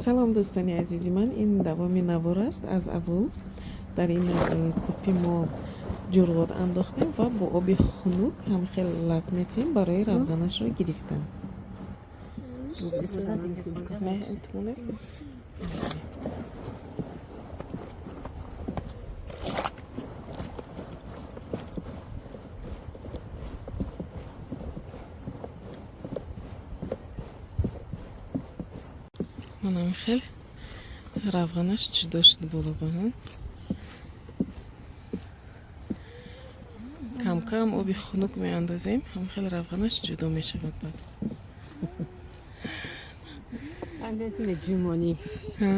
Салом, дӯстони азизи ман. Ин давоми навор аст аз аввал. Дар ин кӯпи мо ҷурғот андохтем ва бо оби хунук ҳам хеле лат метиҳем барои равғанашро гирифтан. Не, интумоне. Манам хел равғанаш ҷудо шуд боло ба. Кам-кам оби хунук меандозем, ҳам хел равғанаш ҷудо мешавад баъд. ҷумонӣ. Ҳа?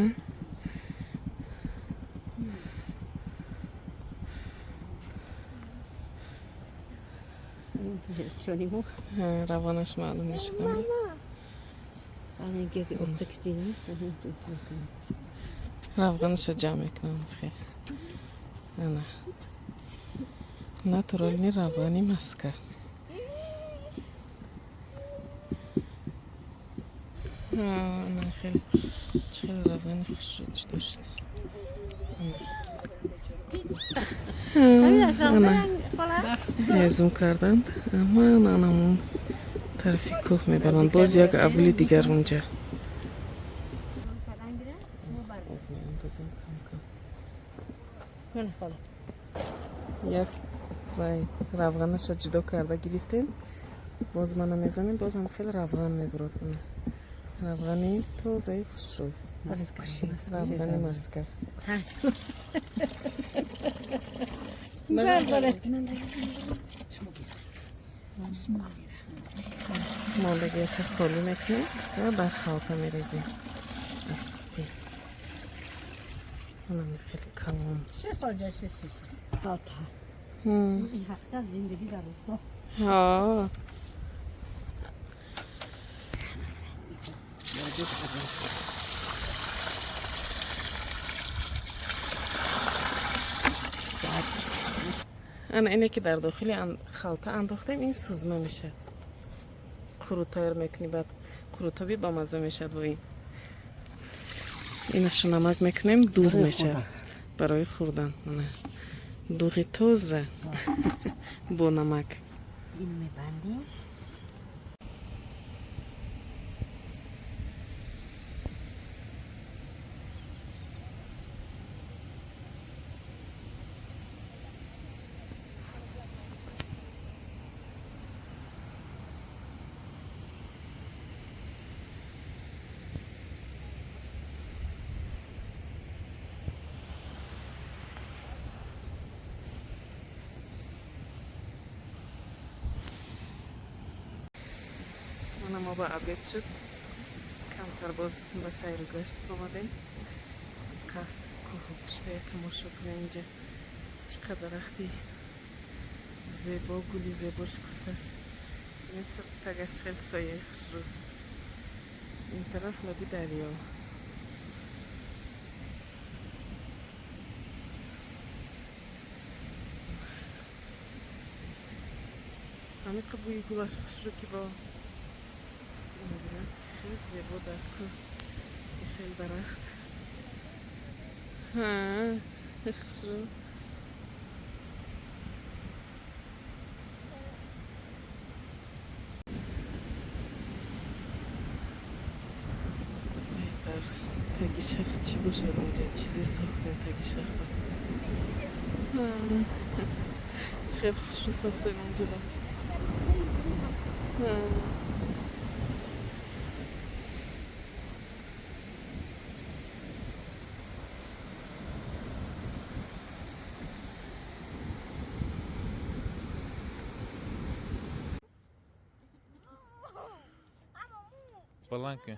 Чонимо. Ҳа, равғанаш маълум мешавад. Гирди ортакдини. Равғанаша ҷамъ мекунам хел. Ана. Натуральный равғани маска. Ҳа, ана хел чӣ хел равғани хушрӯ ҷудо шуд. Ана. Ҳезум карданд. Ман анамон тарафи кӯҳ мебаранд. Боз як авли дигар унҷа. Об меандозем кам-кам. Як вай равғанаша ҷудо карда гирифтем. Боз мана мезанем, боз ҳам хеле равған мебурад. Равғани тозаи хушрӯй. Равғани маска. Мондагиаша холӣ мекунем ва дар халта мерезем аз кӯпи. Манам хеле калон. Ин ҳақиқат зиндагӣ дар русто. Ҳа. Ана ине ки дар дохили халта андохтем, ин сузма мешавад. Қурут тайёр мекунӣ, баъд қурутоби бамазза мешавад бо ин. Инашу намак мекунем, дуғ мешавад барои хӯрдан. Ана дуғи тоза бо намак. Ин мебандем. Мана мо ба обед шуд. Камтар боз ба сайру гашт омадем. Кӯҳу пуштая тамошо кунем инҷа. Чӣ қадр дарахти зебо, гули зебо шукуфтааст. Тагаш хеле сояи хушрӯ. Ин тараф лаби дарё. Ҳамиқа бӯи гулаш хушрӯ ки бо мебинам чӣ хеле зебо дар кӯҳ хеле дарахт. Ҳа, хушрӯ. Дар таги шах чӣ бошад унҷа? Чизе сохтем таги шахба. Чӣ хеле хушрӯ сохтем унҷа ба. Ҳа. Palanque.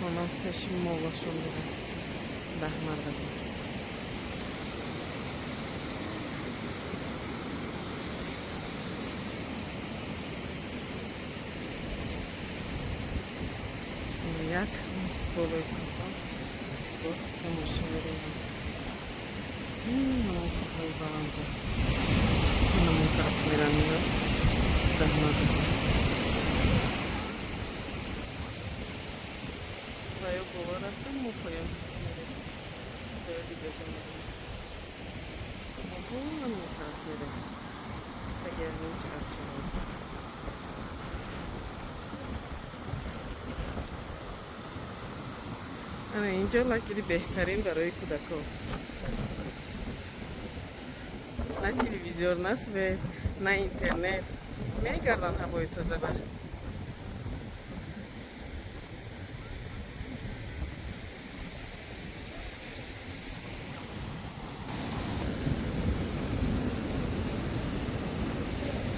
Хона пеши молашон меранд, 10 мардакон. Як болои кӯҳҳо боз тамошо меравем. Кӯҳҳои баландо ҳамон тараф мерам, ино 10 мардакон ва ё боло рафтан, мо поён мерем ва ё дигар ҷо мерем. Мо ҳамон тараф мерем, таги ҳамин арчаҳо. Ана инҷо лагери беҳтарин барои кӯдакон. На телевизор, на свет, на интернет. Мегарданд ҳавои тоза ба.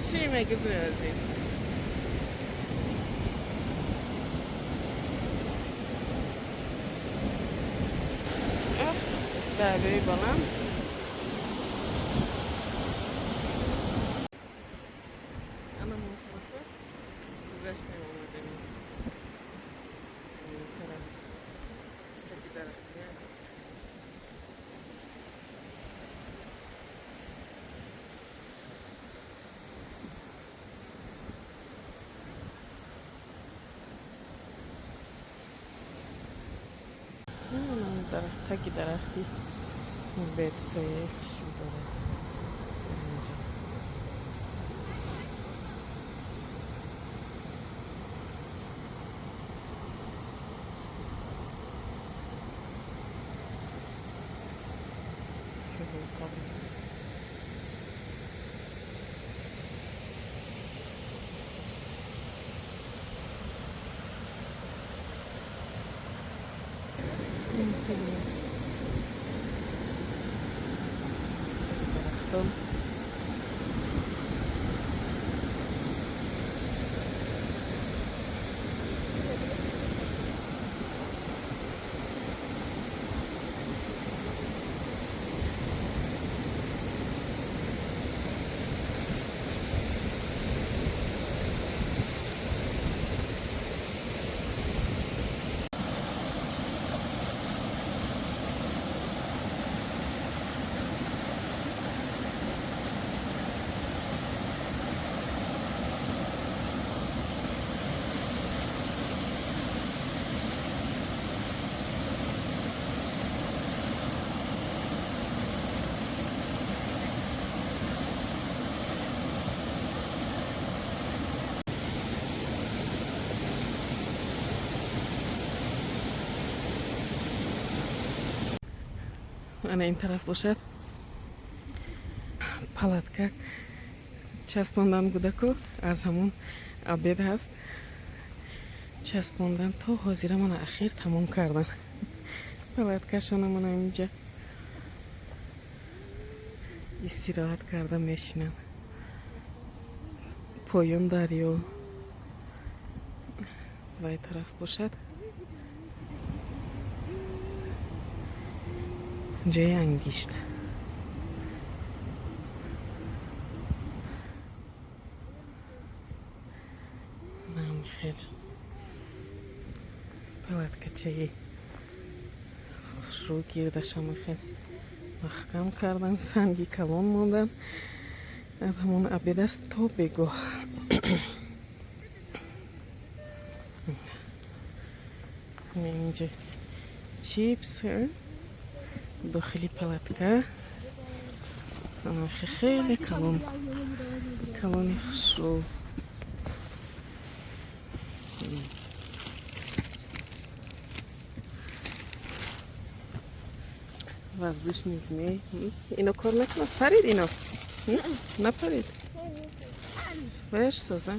Чӣ мегузарӣ аз ин? Дарёи баланд. Ана мо тарафа гузаштем, омадем ин тараф, таги дарахти арча. Дарахт, таги дарахти бедсояи хушрӯ дорад инҷо. Кӯҳҳои калон. Дарахтон. Ана ин тараф бошад, палатка часпондан кӯдако. Аз ҳамон обед ҳаст, часпондан то ҳозира. Мана ахир тамом кардан палаткашона. Мана инҷа истироҳат карда мешинанд. Поён дарё, вай тараф бошад ҷои ангишт. Нам хеле палаткачаи хушрӯ гирдашама хеле маҳкам кардан, санги калон мондан. Аз ҳамон обед аст то бегоҳ. Инҷа чипс дохили палатка хеле калон, калони хушрӯ. Воздушный змей. Ино кор мекунад? Парид ино? Напарид? Ваяш соза.